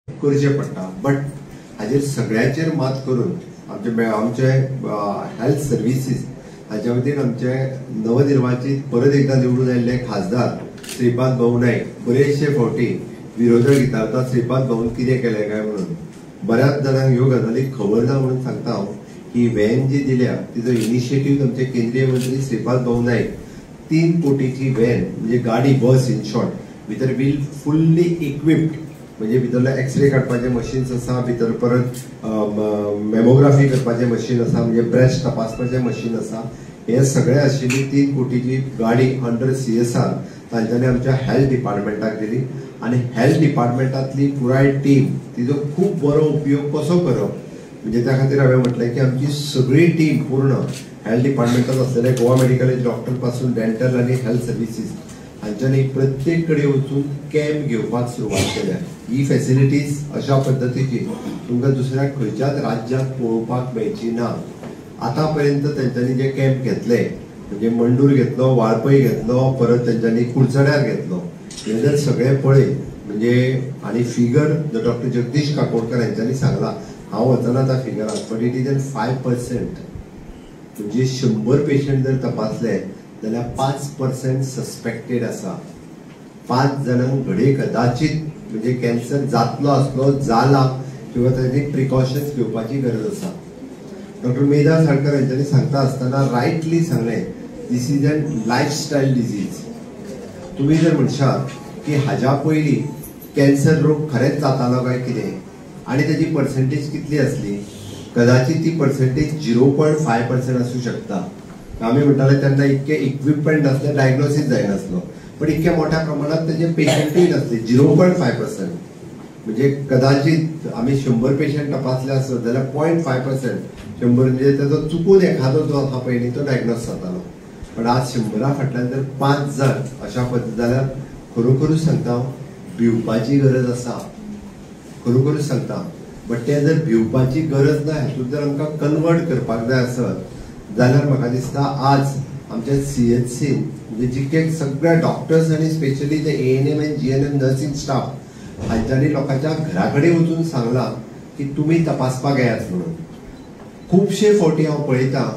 करचें पडटा. बट हाजेर सगळ्याचेर मात करून आमचे आमचे हेल्थ सर्विसीस हाच्या वतीन आमचे नवनिर्वाचित परत एकदा निवडून आयिल्ले खासदार श्रीपाद भाऊ नाईक बरेचशे फावटी विरोधक विचारतात श्रीपाद भाऊन कितें केलें काय म्हणून. बऱ्याच जाणांक ह्यो गजाली खबर ना म्हणून सांगता हांव की व्हॅन जी दिल्या तिजो इनिशिएटीव आमचे केंद्रीय मंत्री श्रीपाद भाऊ नाईक 3 कोटीची व्हॅन म्हणजे गाडी बस इन शॉर्ट भितर will fully equipped म्हणजे भितरले एक्सरे काडपाचे मशीन्स आसा, भितर परत मेमोग्राफी करपाचें मशीन आसा, म्हणजे ब्रेस्ट तपासपाचें मशीन आसा. हे सगळे आशिल्ली 3 कोटीची गाडी अंडर CSR तांच्यांनी आमच्या हेल्थ डिपार्टमेंटाक दिली आनी हेल्थ डिपार्टमेंटांतली पुराय टीम तिजो खूब बरो उपयोग कसो करप म्हणजे त्या खातीर हांवें म्हटलें की आमची सगळी टीम पूर्ण हेल्थ डिपार्टमेंटात आसलेले गोवा मेडिकल डॉक्टर पासून डेंटल आनी हेल्थ सर्विसीस हांच्यांनी प्रत्येक कडेन वचून कॅम्प घेवपाक सुरवात केल्या. ही फॅसिलिटीज अशा पद्दतीची तुमकां दुसऱ्या खंयच्याच राज्यांत पळोवपाक मेळची ना. आतां पर्यंत तेंच्यांनी जे कॅम्प घेतले म्हणजे मंडूर घेतलो, वाळपय घेतलो, परत तेंच्यांनी कुडचड्यार घेतलो, हे जर सगळे पळयत म्हणजे आनी फिगर जो डॉक्टर जगदीश काकोडकर हांच्यांनी सांगला, हांव वचना त्या फिगराक, बट it is an 5%. म्हणजे 100 पेशंट जर तपासले जाल्यार 5% सस्पेक्टेड आसा. 5 जाणांक घडये कदाचित म्हणजे कॅन्सर जातलो आसलो, जाला किंवा ताची प्रिकॉशन्स घेवपाची गरज आसा. डॉक्टर मेधा साळकर हांच्यांनी सांगता आसतना रायटली सांगलें, this is an lifestyle disease. तुमी जर म्हणशात की हाज्या पयलीं कॅन्सर रोग खरेंच जातालो काय कितें आनी ताची पर्संटेज कितली आसली, कदाचित ती पर्संटेज 0.5% आसूं शकता. आमी म्हणटाले तेन्ना इतके इक्विपमेंट नासले, डायग्नोसीस जायनासलो, पण इतक्या मोठ्या प्रमाणात तेजे पेशंटूय नासले. 0.5% म्हणजे कदाचित आमी 100 पेशंट तपासले आसत जाल्यार 0.5% 100 म्हणजे ताजो चुकून एखादो जो आसा पळय न्ही तो डायग्नोज जातालो. पण आज 100 फाटल्यान जर 5 जाण अशा पद्दती जाल्यार खरोखरूच सांगता हांव भिवपाची गरज आसा, खरोखरूच सांगता. बट ते जर भिवपाची गरज ना हेतून जर आमकां कन्वर्ट करपाक जाय आसत जाल्यार म्हाका दिसता आज आमच्या CHC म्हणजे जितके सगळे डॉक्टर्स आनी स्पेशली जे ANM आनी GNM nursing staff हांच्यांनी लोकांच्या घरा कडेन वचून सांगलां की तुमी तपासपाक येयात म्हणून. खुबशे फावटी हांव पळयतां